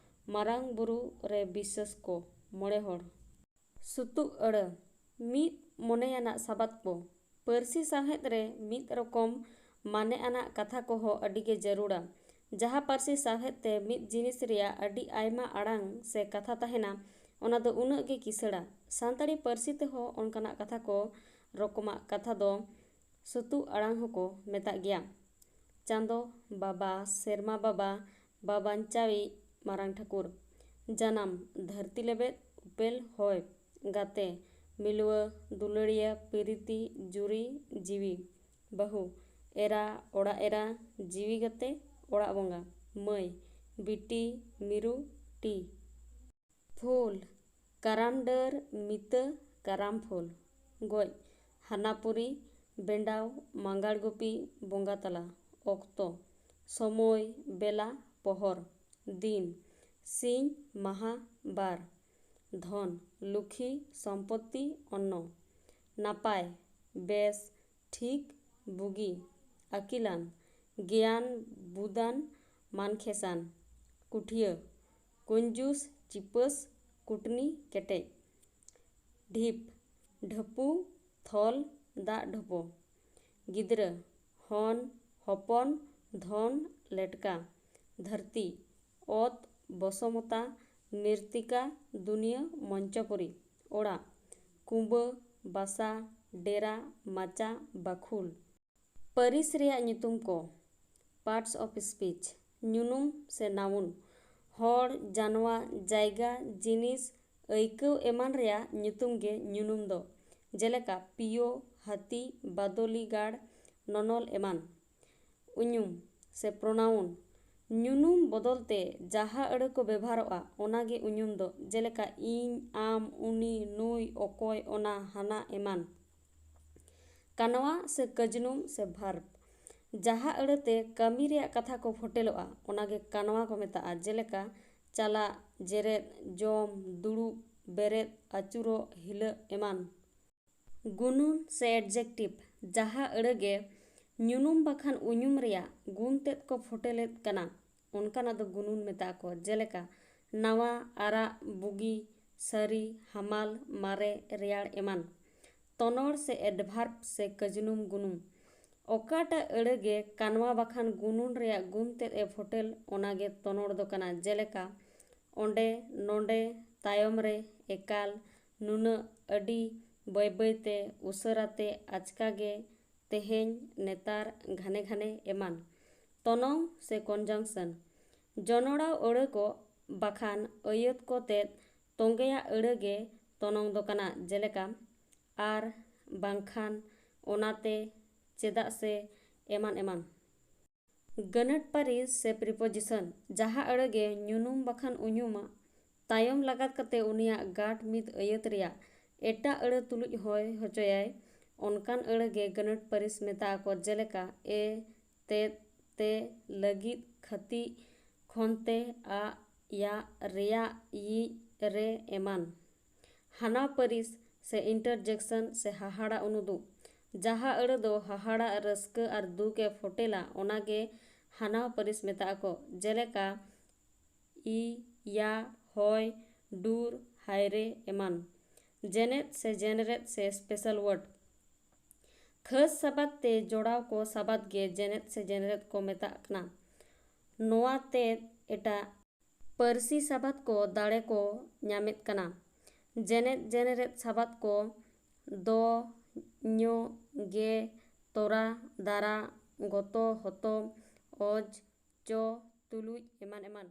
ᱢᱟᱨᱟᱝ ᱵᱩᱨᱩ ᱨᱮ ᱵᱤᱥᱥᱟᱹᱥ ᱠᱚ, ᱢᱚᱬᱮ ᱦᱚᱲ᱾ ᱥᱩᱛᱩᱜ ᱟᱹᱲᱟᱹ, ᱢᱤᱫ ᱢᱚᱱᱮᱭᱟᱱᱟᱜ ᱥᱟᱵᱟᱫ ᱠᱚ᱾ ᱯᱟᱹᱨᱥᱤ ᱥᱟᱶᱦᱮᱫ ᱨᱮ ᱢᱤᱫ ᱨᱚᱠᱚᱢ ᱢᱟᱱᱮ ᱟᱱᱟᱜ ᱠᱟᱛᱷᱟ ᱠᱚᱦᱚᱸ ᱟᱹᱰᱤ ᱜᱮ ᱡᱟᱹᱨᱩᱲᱟ᱾ ᱡᱟᱦᱟᱸ ᱯᱟᱹᱨᱥᱤ ᱥᱟᱶᱦᱮᱫ ᱛᱮ ᱢᱤᱫ ᱡᱤᱱᱤᱥ ᱨᱮᱭᱟᱜ ᱟᱹᱰᱤ ᱟᱭᱢᱟ ᱟᱲᱟᱝ ᱥᱮ ᱠᱟᱛᱷᱟ ᱛᱟᱦᱮᱱᱟ, ᱚᱱᱟ ᱫᱚ ᱩᱱᱟᱹᱜ ᱜᱮ ᱠᱤᱥᱟᱹᱲᱟ᱾ ᱥᱟᱱᱛᱟᱲᱤ ᱯᱟᱹᱨᱥᱤ ᱛᱮᱦᱚᱸ ᱚᱱᱠᱟᱱᱟᱜ ᱠᱟᱛᱷᱟ ᱠᱚ, ᱨᱚᱠᱚᱢᱟᱜ ᱠᱟᱛᱷᱟ ᱫᱚ ᱥᱩᱛᱩᱜ ᱟᱲᱟᱝ ᱦᱚᱸᱠᱚ ᱢᱮᱛᱟᱜ ᱜᱮᱭᱟ᱾ ᱪᱟᱸᱫᱚ ᱵᱟᱵᱟ, ᱥᱮᱨᱢᱟ ᱵᱟᱵᱟ, ᱵᱟᱵᱟᱧᱪᱟᱣᱤᱡ, ᱢᱟᱨᱟᱝ ᱴᱷᱟᱹᱠᱩᱨ᱾ ᱡᱟᱱᱟᱢ, ᱫᱷᱟᱹᱨᱛᱤ ᱞᱮᱵᱮᱫ, ᱩᱯᱮᱞ, ᱦᱚᱭ᱾ ᱜᱟᱛᱮ, ᱢᱤᱞᱣᱟᱹ, ᱫᱩᱞᱟᱹᱲᱤᱭᱟᱹ, ᱯᱤᱨᱤᱛᱤ, ᱡᱩᱨᱤ, ᱡᱤᱣᱤ᱾ ᱵᱟᱹᱦᱩ, ᱮᱨᱟ, ᱚᱲᱟᱜ ᱮᱨᱟ, ᱡᱤᱣᱤ ᱜᱟᱛᱮ, ᱚᱲᱟᱜ ᱵᱚᱸᱜᱟ᱾ ᱢᱟᱹᱭ, ᱵᱤᱴᱤ, ᱢᱤᱨᱩ, ᱴᱤ᱾ ᱯᱷᱩᱞ, ᱠᱟᱨᱟᱢ ᱰᱟᱹᱨ, ᱢᱤᱛᱟᱹ, ᱠᱟᱨᱟᱢ ᱯᱷᱩᱞ᱾ ᱜᱚᱡ, ᱦᱟᱱᱟᱯᱩᱨᱤ, ᱵᱮᱸᱰᱟᱣ, ᱢᱟᱸᱜᱟᱲ ᱜᱩᱯᱤ, ᱵᱚᱸᱜᱟ ᱛᱟᱞᱟ᱾ ᱚᱠᱛᱚ, ᱥᱚᱢᱚᱭ, ᱵᱮᱞᱟ, ᱯᱚᱦᱚᱨ᱾ ᱫᱤᱱ, ᱥᱤᱧ, ᱢᱟᱦᱟ, ᱵᱟᱨ᱾ ᱫᱷᱚᱱ, ᱞᱩᱠᱷᱤ, ᱥᱚᱢᱯᱚᱛᱛᱤ, ᱚᱱᱱᱚ᱾ ᱱᱟᱯᱟᱭ, ᱵᱮᱥ, ᱴᱷᱤᱠ, ᱵᱩᱜᱤ, ᱟᱹᱠᱤᱞᱟᱱ, ᱜᱮᱭᱟᱱ ᱵᱩᱫᱟᱱ, ᱢᱟᱱᱠᱷᱮᱥᱟᱱ, ᱠᱩᱴᱷᱤᱭᱟᱹ, ᱠᱩᱧᱡᱩᱥ, ᱪᱤᱯᱟᱹᱥ, ᱠᱩᱴᱱᱤ, ᱠᱮᱴᱮᱡ᱾ ᱰᱷᱤᱯ, ᱰᱷᱟᱹᱯᱩ, ᱛᱷᱚᱞ, ᱫᱟᱜ ᱰᱷᱚᱯᱚ᱾ ᱜᱤᱫᱽᱨᱟᱹ, ᱦᱚᱱ, ᱦᱚᱯᱚᱱ, ᱫᱷᱚᱱ, ᱞᱮᱴᱠᱟ᱾ ᱫᱷᱟᱹᱨᱛᱤ, ᱚᱛ, ᱵᱚᱥᱚᱢᱚᱛᱟ, ᱢᱤᱨᱛᱤᱠᱟ, ᱫᱩᱱᱤᱭᱟᱹ, ᱢᱚᱧᱪᱚᱯᱩᱨᱤ᱾ ᱚᱲᱟᱜ, ᱠᱩᱸᱵᱟᱹ, ᱵᱟᱥᱟ, ᱰᱮᱨᱟ, ᱢᱟᱪᱟ, ᱵᱟᱠᱷᱩᱞ᱾ ᱯᱟᱹᱨᱤᱥ ᱨᱮᱭᱟᱜ ᱧᱩᱛᱩᱢ ᱠᱚ, parts of speech, ᱧᱩᱱᱩᱢ ᱥᱮ noun, ᱦᱚᱲ, ᱡᱟᱱᱣᱟ, ᱡᱟᱭᱜᱟ, ᱡᱤᱱᱤᱥ, ᱟᱹᱭᱠᱟᱹᱣ ᱮᱢᱟᱱ ᱨᱮᱭᱟᱜ ᱧᱩᱛᱩᱢ ᱜᱮ ᱧᱩᱱᱩᱢ ᱫᱚ, ᱡᱮᱞᱮᱠᱟ ᱯᱤᱭᱳ, ᱦᱟᱹᱛᱤ, ᱵᱟᱫᱚᱞᱤ ᱜᱟᱲ, ᱱᱚᱱᱚᱞ ᱮᱢᱟᱱ᱾ ᱩᱧᱩᱢ ᱥᱮ pronoun, ᱧᱩᱱᱩᱢ ᱵᱚᱫᱚᱞ ᱛᱮ ᱡᱟᱦᱟᱸ ᱟᱹᱲᱟᱹ ᱠᱚ ᱵᱮᱵᱷᱟᱨᱚᱜᱼᱟ, ᱚᱱᱟ ᱜᱮ ᱩᱧᱩᱢ ᱫᱚ, ᱡᱮᱞᱮᱠᱟ ᱤᱧ, ᱟᱢ, ᱩᱱᱤ, ᱱᱩᱭ, ᱚᱠᱚᱭ, ᱚᱱᱟ, ᱦᱟᱱᱟ ᱮᱢᱟᱱ᱾ ᱠᱟᱱᱣᱟ ᱥᱮ ᱠᱟᱹᱡᱽᱱᱩᱢ ᱥᱮ verb, ᱡᱟᱦᱟᱸ ᱟᱹᱲᱟᱹ ᱛᱮ ᱠᱟᱹᱢᱤ ᱨᱮᱭᱟᱜ ᱠᱟᱛᱷᱟ ᱠᱚ ᱯᱷᱚᱴᱮᱞᱚᱜᱼᱟ, ᱚᱱᱟ ᱜᱮ ᱠᱟᱱᱣᱟ ᱠᱚ ᱢᱮᱛᱟᱜᱼᱟ, ᱡᱮᱞᱮᱠᱟ ᱪᱟᱞᱟᱜ, ᱡᱮᱨᱮᱫ, ᱡᱚᱢ, ᱫᱩᱲᱩᱵ, ᱵᱮᱨᱮᱫ, ᱟᱹᱪᱩᱨᱚᱜ, ᱦᱤᱞᱟᱹᱜ ᱮᱢᱟᱱ᱾ ᱜᱩᱱᱩᱱ ᱥᱮ adjective, ᱡᱟᱦᱟᱸ ᱟᱹᱲᱟᱹ ᱜᱮ ᱧᱩᱱᱩᱢ ᱵᱟᱠᱷᱟᱱ ᱩᱧᱩᱢ ᱨᱮᱭᱟᱜ ᱜᱩᱱ ᱛᱮᱫ ᱠᱚ ᱯᱷᱚᱴᱮᱞᱮᱫ ᱠᱟᱱᱟ, ᱚᱱᱠᱟᱱᱟᱜ ᱫᱚ ᱜᱩᱱᱩᱱ ᱢᱮᱛᱟᱜ ᱠᱚ, ᱡᱮᱞᱮᱠᱟ ᱱᱟᱣᱟ, ᱟᱨᱟᱜ, ᱵᱩᱜᱤ, ᱥᱟᱹᱨᱤ, ᱦᱟᱢᱟᱞ, ᱢᱟᱨᱮ, ᱨᱮᱭᱟᱲ ᱮᱢᱟᱱ᱾ ᱛᱚᱱᱚᱲ ᱥᱮ adverb ᱥᱮ ᱠᱟᱹᱡᱽᱱᱩᱢ ᱜᱩᱱᱩᱢ, ᱚᱠᱟᱴᱟᱜ ᱟᱹᱲᱟᱹ ᱜᱮ ᱠᱟᱱᱣᱟ ᱵᱟᱠᱷᱟᱱ ᱜᱩᱱᱩᱱ ᱨᱮᱭᱟᱜ ᱜᱩᱱ ᱛᱮᱫ ᱮ ᱯᱷᱚᱴᱮᱞ, ᱚᱱᱟ ᱜᱮ ᱛᱚᱱᱚᱲ ᱫᱚ ᱠᱟᱱᱟ, ᱡᱮᱞᱮᱠᱟ ᱚᱸᱰᱮ, ᱱᱚᱰᱮ, ᱛᱟᱭᱚᱢ ᱨᱮ, ᱮᱠᱟᱞ, ᱱᱩᱱᱟᱹᱜ, ᱟᱹᱰᱤ, ᱵᱟᱹᱭ ᱵᱟᱹᱭ ᱛᱮ, ᱩᱥᱟᱹᱨᱟ ᱛᱮ, ᱟᱪᱠᱟ ᱜᱮ, ᱛᱮᱦᱮᱧ, ᱱᱮᱛᱟᱨ, ᱜᱷᱟᱱᱮ ᱜᱷᱟᱱᱮ ᱮᱢᱟᱱ᱾ ᱛᱚᱱᱚᱝ ᱥᱮ conjunction, ᱡᱚᱱᱚᱲᱟᱣ ᱟᱹᱲᱟᱹ ᱠᱚ ᱵᱟᱠᱷᱟᱱ ᱟᱹᱭᱟᱹᱛ ᱠᱚ ᱛᱮᱫ ᱛᱚᱸᱜᱮᱭᱟᱜ ᱟᱹᱲᱟᱹ ᱜᱮ ᱛᱚᱱᱚᱝ ᱫᱚ ᱠᱟᱱᱟ, ᱡᱮᱞᱮᱠᱟ ᱟᱨ, ᱵᱟᱝᱠᱷᱟᱱ, ᱚᱱᱟᱛᱮ, ᱪᱮᱫᱟᱜ ᱥᱮ, ᱮᱢᱟᱱ ᱮᱢᱟᱱ᱾ ᱜᱟᱹᱱᱟᱹᱴ ᱯᱟᱹᱨᱤᱥ ᱥᱮ preposition, ᱡᱟᱦᱟᱸ ᱟᱹᱲᱟᱹ ᱜᱮ ᱧᱩᱱᱩᱢ ᱵᱟᱠᱷᱟᱱ ᱩᱧᱩᱢᱟᱜ ᱛᱟᱭᱚᱢ ᱞᱟᱜᱟᱛ ᱠᱟᱛᱮ ᱩᱱᱤᱭᱟᱜ ᱜᱟᱸᱴ ᱢᱤᱫ ᱟᱹᱭᱟᱹᱛ ᱨᱮᱭᱟᱜ ᱮᱴᱟᱜ ᱟᱹᱲᱟᱹ ᱛᱩᱞᱩᱡ ᱦᱚᱭ ᱦᱚᱪᱚᱭᱟᱭ, ᱚᱱᱠᱟᱱ ᱟᱹᱲᱟᱹ ᱜᱮ ᱜᱟᱹᱱᱟᱹᱴ ᱯᱟᱹᱨᱤᱥ ᱢᱮᱛᱟᱜ ᱟᱠᱚ, ᱡᱮᱞᱮᱠᱟ ᱮ, ᱛᱮᱫ, ᱛᱮ, ᱞᱟᱹᱜᱤᱫ, ᱠᱷᱟᱹᱛᱤᱡ, ᱠᱷᱚᱱᱛᱮ, ᱟᱜ, ᱭᱟᱜ, ᱨᱮᱭᱟᱜ, ᱭᱤᱡ, ᱨᱮ ᱮᱢᱟᱱ᱾ ᱦᱟᱱᱟ ᱯᱟᱹᱨᱤᱥ ᱥᱮ interjection ᱥᱮ ᱦᱟᱦᱟᱲᱟ ᱩᱱᱩᱫᱩᱜ, ᱡᱟᱦᱟᱸ ᱟᱹᱲᱟᱹ ᱫᱚ ᱦᱟᱦᱟᱲᱟᱜ, ᱨᱟᱹᱥᱠᱟᱹ ᱟᱨ ᱫᱩᱠ ᱮ ᱯᱷᱚᱴᱮᱞᱟ, ᱚᱱᱟ ᱜᱮ ᱦᱟᱱᱟᱣ ᱯᱟᱹᱨᱤᱥ ᱢᱮᱛᱟᱜ ᱟᱠᱚ᱾ ᱡᱮᱞᱮᱠᱟ, ᱤ, ᱭᱟ, ᱦᱚᱭ, ᱰᱩᱨ, ᱦᱟᱭᱨᱮ ᱮᱢᱟᱱ᱾ ᱡᱮᱱᱮᱛ ᱥᱮ ᱡᱮᱱᱨᱮᱛ ᱥᱮ special word᱾ ᱠᱷᱟᱹᱥ ᱥᱟᱵᱟᱫ ᱛᱮ ᱡᱚᱲᱟᱣ ᱠᱚ ᱥᱟᱵᱟᱫ ᱜᱮ ᱡᱮᱱᱮᱛ ᱥᱮ ᱡᱮᱱᱨᱮᱛ ᱠᱚ ᱢᱮᱛᱟᱜ ᱠᱟᱱᱟ᱾ ᱱᱚᱣᱟ ᱛᱮᱫ ᱮᱴᱟᱜ ᱯᱟᱹᱨᱥᱤ ᱥᱟᱵᱟᱫ ᱠᱚ ᱫᱟᱲᱮ ᱠᱚ ᱧᱟᱢᱮᱫ ᱠᱟᱱᱟ᱾ ᱡᱮᱱᱮᱛ ᱡᱮᱱᱨᱮᱛ ᱥᱟᱵᱟᱫ ᱠᱚ ᱫᱚ, ᱧᱚ, ᱜᱮ, ᱛᱚᱨᱟ, ᱫᱟᱨᱟ, ᱜᱚᱛᱚ, ᱦᱚᱛᱚ, ᱚᱡ, ᱪᱚ, ᱛᱩᱞᱩᱡ, ᱮᱢᱟᱱ ᱮᱢᱟᱱ᱾